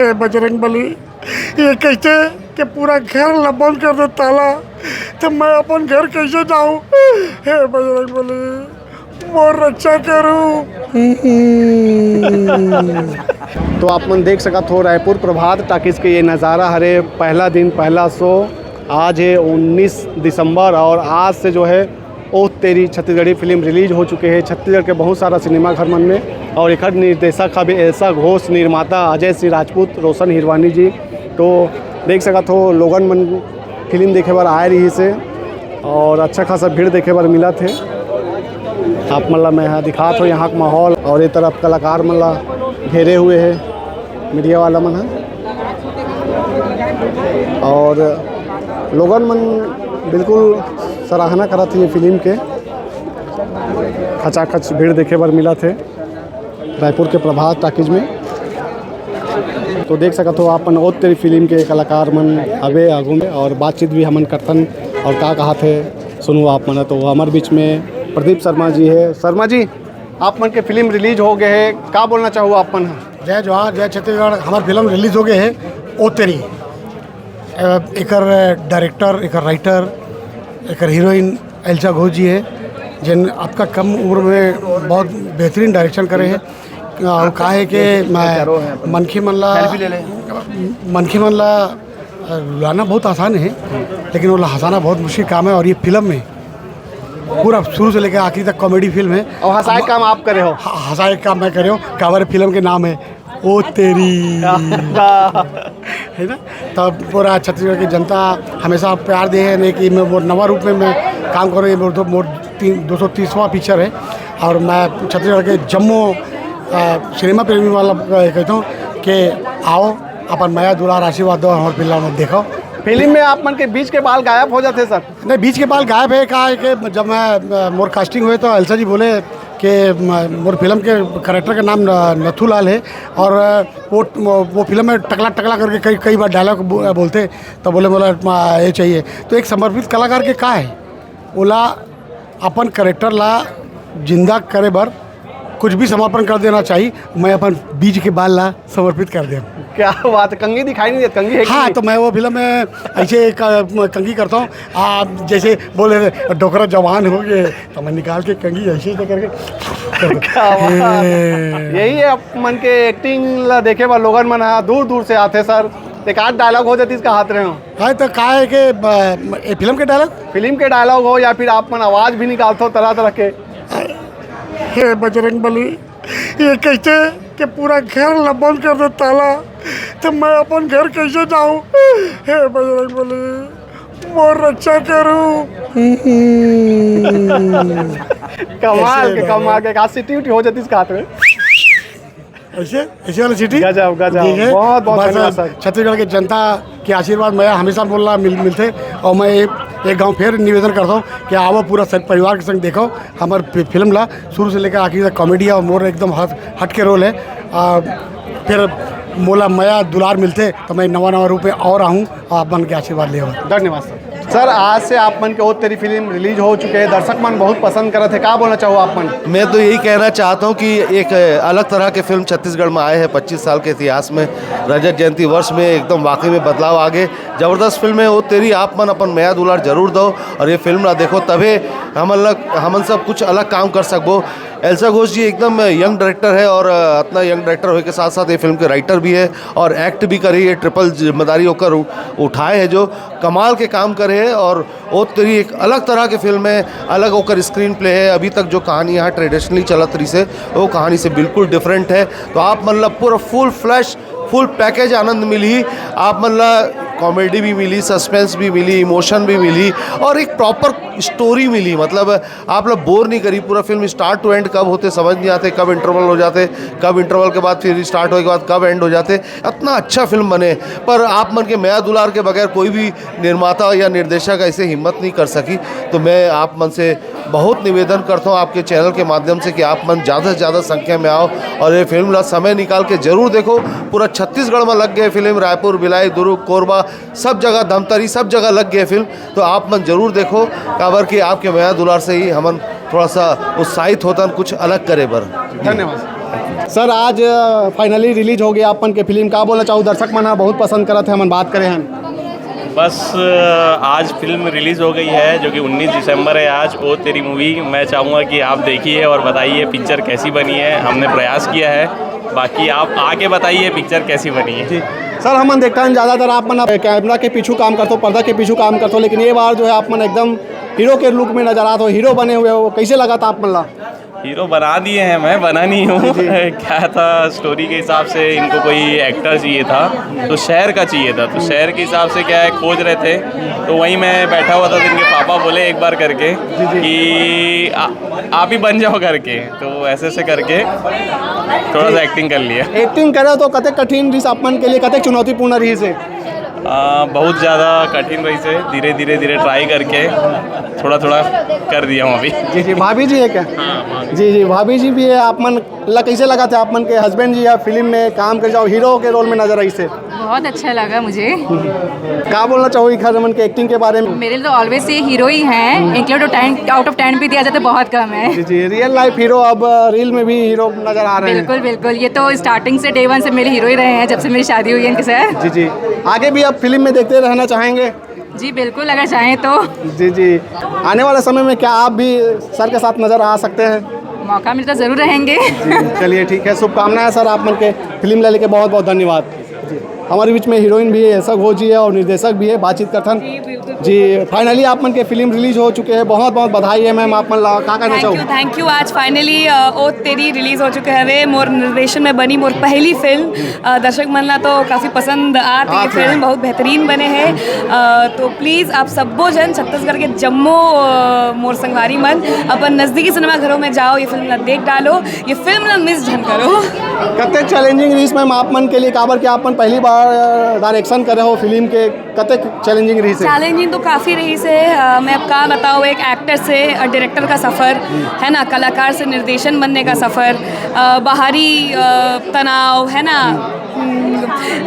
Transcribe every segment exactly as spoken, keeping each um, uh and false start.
हे बजरंग बली, ये कहिथे कि पूरा घर ला बंद कर दे ताला, त मैं अपन घर कइसे जाहूं? हे बजरंग बली, मोर रक्षा करहू। तो आप मन देख सकत हो, रायपुर प्रभात टॉकीज के ये नज़ारा हरे। पहला दिन, पहला शो आज हे, उन्नीस दिसंबर, और आज से जो है ओ तेरी छत्तीसगढ़ी फिल्म रिलीज हो चुके हे छत्तीसगढ़ के बहुत सारा सिनेमा घर मन में। और एखर निर्देशक हवे एल्सा घोष, निर्माता अजय सिंह राजपूत, रोशन हिरवानी जी। तो देख सकत हो, लोगन मन फिल्म देखे बर आए रहिस हे और अच्छा खासा भीड़ देखे बर मिलत हे। आप मन ला मैं यहाँ दिखात हो, यहाँ का माहौल, और ये तरफ कलाकार मन ला घेरे हुए हे मीडिया वाला मन ह। और लोगन मन बिल्कुल सराहना करत हे ये फिल्म के। खचाखच भीड़ देखे बर मिलत हे रायपुर के प्रभात टॉकीज में। तो देख सकत हो आप मन, ओ तेरी फिल्म के कलाकार मन हवे आगू में और बातचीत भी हमन करथन। और का कहत हे, सुनहू आप मन। तो हमर बीच में प्रदीप शर्मा जी हे। शर्मा जी, आप मन के फिल्म रिलीज हो गए हे, का बोलना चाहू आप मन? जय जोहार, जय छत्तीसगढ़। हमर फिल्म रिलीज हो गए हे ओ तेरी। अ, एकर डायरेक्टर, एकर राइटर, एकर हीरोइन एल्सा घोष जी हे, जेन अतका कम उम्र में बहुत बेहतरीन डायरेक्शन करे हे। और का हे कि मैं मनखे मन ला, मनखे मन ला रुलाना बहुत आसान हे, लेकिन ओला हंसाना बहुत मुश्किल काम हे। और ये फिल्म में पूरा शुरू से लेकर आखिरी तक कॉमेडी फिल्म हे। और हंसाए काम आप करे हो? ह-, हंसाए काम मैं करे हो, काबर फिल्म के नाम हे ओ तेरी। हे ना? तब पूरा छत्तीसगढ़ के जनता हमेशा प्यार दे हे, नहीं कि मैं वो नवा रूप में मैं काम करूँ। ये मोर दो, मोर तीन, दो सौ तीसवाँ पिक्चर हे और मैं छत्तीसगढ़ के जम्मो, अ, सिनेमा प्रेमी वाला, अ, कहता हूँ कि आओ, अपन मया दुलार आशीर्वाद दो, हमर फिल्म ला देखो। फिल्म में आप मन के बीच के बाल गायब हो जाथे सर? नहीं, बीच के बाल गायब हे, का हे कि जब मैं, अ, मोर कास्टिंग हुए तो एल्सा जी बोले कि म-, मोर फिल्म के कैरेक्टर का नाम न-, नथुलाल हे और, अ, वो, वो, वो फिल्म में टकला टकला करके कई, कई बार डायलॉग बो-, बोलथे, तो बोले, बोला, "अ, ये चाहिए।" तो एक समर्पित कलाकार के का हे, ओला अपन कैरेक्टर ला जिंदा करे बर कुछ भी समर्पण कर देना चाहिए। मैं अपन बीच के बाल ला समर्पित कर देव। क्या बात है, कंघी दिखाई नहीं देती, कंघी है कि हाँ, नहीं? तो मैं वो फिल्म में ऐसे एक, अ, कंघी करता हूँ। आप जैसे बोले, "डोकरा जवान हो गए", तो मैं निकाल के कंघी ऐसे, ऐसे करके करता हूँ। क्या बात है। हे। यही है, आप मन के एक्टिंग ला देखे बर लोगन मन हा दूर दूर से आथे सर। एक आध डायलॉग हो जाती, इसका हाथ रहे हो। हाँ, तो का हे कि, अ, ये फिल्म के डायलॉग? फिल्म के डायलॉग हो या फिर आप मन आवाज भी निकालते हो तरह तरह के। हे बजरंग बली, ये कहिथे कि पूरा घर ला बंद कर दे ताला, तो मैं अपन घर कैसे जाऊं? हे बजरंग बली, मोर रक्षा करू। कमाल के, ऐसे कमाल के, काश सीटी उटी हो जाती इसका हाथ में। ऐसे, ऐसे वाला सीटी? गजब, गजब। ठीक है। बहुत, बहुत बस, धन्यवाद सर। छत्तीसगढ़ के जनता के आशीर्वाद मैं हमेशा बोलना मिल-, मिलथे। और मैं एक, एक गाँव फिर निवेदन करता हूँ कि आवो, पूरा सब परिवार के संग देखो हमर फि-, फिल्म ला शुरू से लेकर आखिर तक। कॉमेडी और मोर एकदम हट, हट के रोल है। आ, फिर मोला मया दुलार मिलथे तो मैं नवा नवा रूप में और आहूँ, आप मन के आशीर्वाद ले। धन्यवाद सर। सर, आज से आप मन के ओ तेरी फिल्म रिलीज हो चुके हैं, दर्शक मन बहुत पसंद करत है, का बोलना चाहो आप मन? मैं तो यही कहना चाहता हूँ कि एक अलग तरह के फिल्म छत्तीसगढ़ में आए हैं पच्चीस साल के इतिहास में, रजत जयंती वर्ष में एकदम वाकई में बदलाव आ गए। जबरदस्त फिल्म है ओ तेरी, आप मन अपन मया दुलार जरूर दो और ये फिल्म ला देखो, तभे हमन लग, हमन सब कुछ अलग काम कर सकबो। एल्सा घोष जी एकदम यंग डायरेक्टर है और, अ, इतना यंग डायरेक्टर होए के साथ साथ ये फिल्म के राइटर भी है और एक्ट भी करे, ये ट्रिपल जिम्मेदारी ओकर उ-, उठाए है, जो कमाल के काम करे है। और ओ तेरी एक अलग तरह के फिल्म है, अलग ओकर स्क्रीन प्ले है। अभी तक जो कहानी यहाँ ट्रेडिशनली चलत रही से, वो कहानी से बिल्कुल डिफरेंट है। तो आप मन ला पूरा फुल फ्लैश, फुल पैकेज आनंद मिलही। आप मन ला कॉमेडी भी मिली, सस्पेंस भी मिली, इमोशन भी मिली और एक प्रॉपर स्टोरी मिली। मतलब आप लोग बोर नहीं करी, पूरा फिल्म स्टार्ट टू एंड कब होते समझ नहीं आते, कब इंटरवल हो जाते, कब इंटरवल के बाद फिर स्टार्ट होए के बाद कब एंड हो जाते। इतना अच्छा फिल्म बने, पर आप मन के मया दुलार के बगैर कोई भी निर्माता या निर्देशक ऐसे हिम्मत नहीं कर सकी। तो मैं आप मन से बहुत निवेदन करता हूँ आपके चैनल के माध्यम से कि आप मन ज़्यादा से ज़्यादा संख्या में आओ और ये फिल्म ला समय निकाल के जरूर देखो। पूरा छत्तीसगढ़ में लग गए फिल्म, रायपुर, भिलाई, दुर्ग, कोरबा, सब जगह, धमतरी, सब जगह लग गए फिल्म। तो आप मन जरूर देखो, काबर कि आपके मया दुलार से ही हमन थोड़ा सा उत्साहित होतन कुछ अलग करे बर। धन्यवाद। सर, आज फाइनली रिलीज हो गया अपन के फिल्म, का बोलना चाहू? दर्शक मन ह बहुत पसंद करत हे, हमन बात करे हन। बस, अ, आज फिल्म रिलीज हो गई है, जो कि उन्नीस दिसंबर है आज। ओ तेरी मूवी, मैं चाहूँगा कि आप देखिए और बताइए पिक्चर कैसी बनी है। हमने प्रयास किया है, बाकी आप आके बताइए पिक्चर कैसी बनी है। जी सर, हमन देखथन ज़्यादातर आप मन कैमरा के पीछू काम करथो, पर्दा के पीछू काम करथो, लेकिन ये बार जो है आप मन एकदम हीरो के लुक में नजर आत हो, हीरो बने हुए हो, कैसे लगा था आप मन ला? हीरो बना दिए हैं, मैं बना नहीं हूँ। जी। क्या था, स्टोरी के हिसाब से इनको कोई एक्टर चाहिए था, तो शहर का चाहिए था। तो शहर के हिसाब से क्या है, खोज रहे थे, तो वहीं मैं बैठा हुआ था, तो इनके पापा बोले एक बार करके कि आ, आप ही बन जाओ करके। तो ऐसे ऐसे करके थोड़ा सा एक्टिंग कर लिया। एक्टिंग करे तो कतेक कठिन रहिस आप मन के लिए, कतेक चुनौतीपूर्ण रहिस हे? आ, बहुत ज़्यादा कठिन रहिस हे, धीरे धीरे धीरे ट्राई करके थोड़ा थोड़ा कर दिया हूँ अभी। जी जी, भाभी जी है क्या? हाँ, भाभी। जी जी, भाभी जी भी है। आप मन ला कैसे लगा था, आप मन के हस्बैंड जी या फिल्म में काम कर जाओ, हीरो के रोल में नजर आइस हे? बहुत अच्छा लगा मुझे। का बोलना चाहू इखर मन के एक्टिंग के बारे में? मेरे लिए तो ऑलवेज ये हीरो ही हैं, इनके लिए तो टेन आउट ऑफ टेन भी दिया जाए तो बहुत कम है। जी जी, रियल लाइफ हीरो अब रील में भी हीरो नजर आ रहे हैं। बिल्कुल बिल्कुल, ये तो स्टार्टिंग से, डे वन से मेरे हीरो ही रहे हैं, जब से मेरी शादी हुई है इनके साथ। जी जी, आगे भी आप फिल्म में देखते रहना चाहेंगे? जी बिल्कुल, अगर चाहें तो। जी जी, आने वाले समय में क्या आप भी सर के साथ नजर आ सकते हैं? मौका मिलता जरूर रहेंगे। जी, चलिए ठीक है, शुभकामनाएं सर आप मन के फिल्म ला लेके, बहुत बहुत धन्यवाद। जी, हमारे बीच में हीरोइन भी है, ऐसा घोष जी है और निर्देशक भी है, बातचीत करथन। जी, फाइनली आप मन के फिल्म रिलीज हो चुके हैं, बहुत बहुत बधाई है मैम, आप मन ला का कहना थैंक चाहू? You, thank you. आज फाइनली ओ तेरी रिलीज हो चुके हवे, मोर निर्देशन में बनी मोर पहली फिल्म। अ, दर्शक मन ला तो काफी पसंद आत हाँ, ये फिल्म, बहुत बेहतरीन बने हैं। अ, तो प्लीज आप सब्बो जन छत्तीसगढ़ के जम्मो, अ, मोर संगवारी मन अपन नजदीकी सिनेमा घरों में जाओ, ये फिल्म ला देख डालो, ये फिल्म ला मिस झन करो। कतेक चैलेंजिंग रहिस मैम आप मन के लिए, काबर कि आप मन पहली बार डायरेक्शन करे हो फिल्म के, कतेक चैलेंजिंग रहिस हे? चैलेंजिंग तो काफी रहिस हे। अ, मैं अब का बताऊँ, एक एक्टर से अ, डायरेक्टर का सफर, है ना, कलाकार से निर्देशन बनने का सफर, अ, बाहरी अ, तनाव, है ना। हम्म,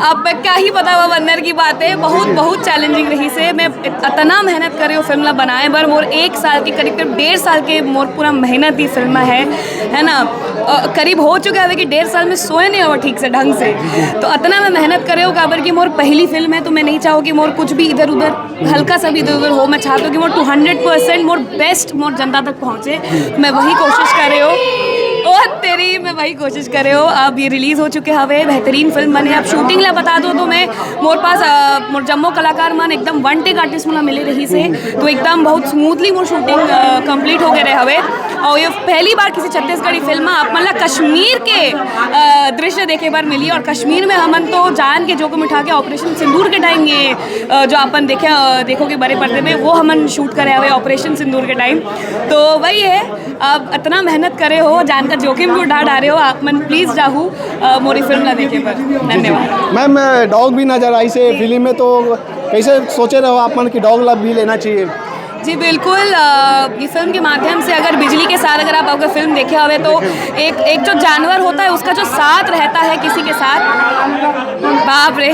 अब मैं क्या ही बताऊँ, अब अंदर की बात है, बहुत बहुत चैलेंजिंग रहिस हे। मैं अतना मेहनत करे हो फिल्म ला बनाए बर, मोर एक साल के करीब करीब डेढ़ साल के मोर पूरा मेहनत ही फिल्म है, है ना। अ, करीब हो चुका है कि डेढ़ साल में सोए नहीं हुआ ठीक से, ढंग से। तो अतना मैं मेहनत करे हो, काबर कि मोर पहली फिल्म है, तो मैं नहीं चाहूँ कि मोर कुछ भी इधर उधर, हल्का सा भी इधर उधर हो। मैं चाहता हूँ कि मोर टू हंड्रेड परसेंट मोर बेस्ट मोर जनता तक पहुँचे, मैं वही कोशिश करे हो। ओ तेरी, मैं वही कोशिश करे हो। अब ये रिलीज हो चुके हवे, बेहतरीन फिल्म बने। अब शूटिंग ला बता दो तो मैं, मोर पास अ, मोर जम्मो कलाकार मन एकदम वन टेक आर्टिस्ट मन मिले रहिस हे, तो एकदम बहुत स्मूथली मोर शूटिंग कंप्लीट हो गए रहे हवे। और ये पहली बार किसी छत्तीसगढ़ी फिल्म में आप मन ला कश्मीर के अ, दृश्य देखे बर मिली, और कश्मीर में हमन तो जान के जोखिम उठा के ऑपरेशन सिंदूर के टाइम ये अ, जो अपन देखे, अ, देखोगे बड़े पर्दे में, वो हमन शूट करे हवे ऑपरेशन सिंदूर के टाइम। तो वही है, अब इतना मेहनत करे हो, जानकर जोखिम भी उठा डारे हो आप मन, please Jahu uh, Mori film ला देखे बर। धन्यवाद। मैम, डॉग भी नजर आइस हे फिल्म में, तो कैसे सोचे रहो आप मन कि डॉग ला भी लेना चाहिए? जी बिल्कुल, अ, ये फिल्म के माध्यम से अगर बिजली के साथ अगर आप अगर फिल्म देखे हवे तो एक एक जो जानवर होता है, उसका जो साथ रहता है किसी के साथ, बाप रे,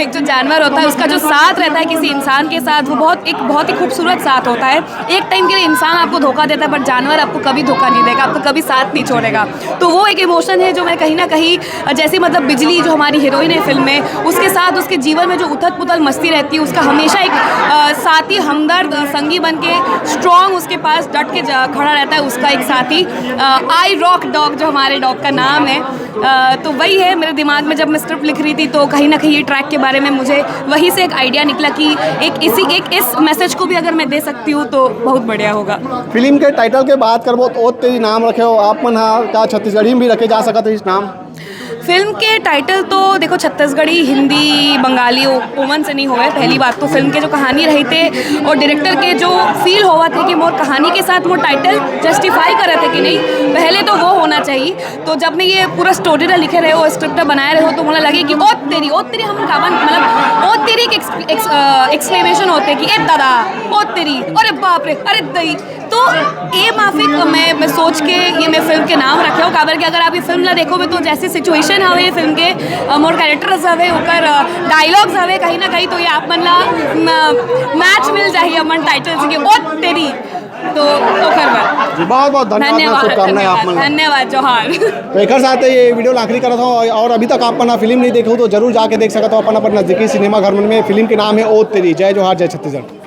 एक जो जानवर होता है, उसका जो साथ रहता है किसी इंसान के साथ, वो बहुत एक बहुत ही खूबसूरत साथ होता है। एक टाइम के लिए इंसान आपको धोखा देता है, बट जानवर आपको कभी धोखा नहीं देगा, आपको कभी साथ नहीं छोड़ेगा। तो वो एक इमोशन है जो मैं कहीं ना कहीं, अ, जैसे मतलब बिजली जो हमारी हीरोइन है फिल्म में, उसके साथ उसके जीवन में जो उथल पुथल मस्ती रहती है, उसका हमेशा एक अ, साथी, हमदर्द, अ, संगी बन के स्ट्रॉन्ग उसके पास डट के जा- खड़ा रहता है उसका एक साथी, आई रॉक डॉग जो हमारे डॉग का नाम है। अ, तो वही है, मेरे दिमाग में जब मैं स्क्रिप्ट लिख रही थी तो कहीं ना कहीं ये ट्रैक के बारे में मुझे वहीं से एक आइडिया निकला कि एक इसी एक इस मैसेज को भी अगर मैं दे सकती हूँ तो बहुत बढ़िया होगा। फिल्म के टाइटल के बात करबो तो ओ तेरी नाम रखे हो आप मन हा, का छत्तीसगढ़ी में भी रखे जा सकत है इस नाम? फिल्म के टाइटल तो देखो, छत्तीसगढ़ी, हिंदी, बंगाली, ओ- ओमन से नहीं होवे। पहली बात तो फिल्म के जो कहानी रही थे और डायरेक्टर के जो फील होवा थे कि मोर कहानी के साथ मोर टाइटल जस्टिफाई करे थे कि नहीं, पहले तो वो होना चाहिए। तो जब मैं ये पूरा स्टोरी ला लिखे रहे हो, स्क्रिप्ट बनाए रहे हो, तो मुझे लगे कि ओ तेरी, ओ तेरी हम का बन-, मतलब ओ तेरी एक एक्स-, एक्स-, अ, एक्सक्लेमेशन होते कि ए दादा, ओ तेरी, अरे बाप रे, अरे दई। तो ये माफिक मैं, मैं सोच के ये मैं फिल्म के नाम रखे हो, काबर कि अगर आप ये फिल्म ला देखोगे तो जैसे सिचुएशन हवे ये फिल्म के, अ, मोर कैरेक्टर्स हवे, ओकर डायलॉग्स हवे, कहीं ना कहीं तो ये आप मन ला मैच मिल जाही अपन टाइटल से कि ओ तेरी। तो ओकर बर। जी, बहुत बहुत धन्यवाद, धन्यवाद, शुभकामनाएं आप धन्यवाद, मन। धन्यवाद, जोहार। तो एक साथ ये वीडियो ला आखिरी करत हूँ, और अभी तक आप मन फिल्म नहीं देखे हो तो जरूर जाके देख सकत हो अपन अपन नजदीकी सिनेमा घर मन में। फिल्म के नाम है ओ तेरी। जय जोहार, जय छत्तीसगढ़।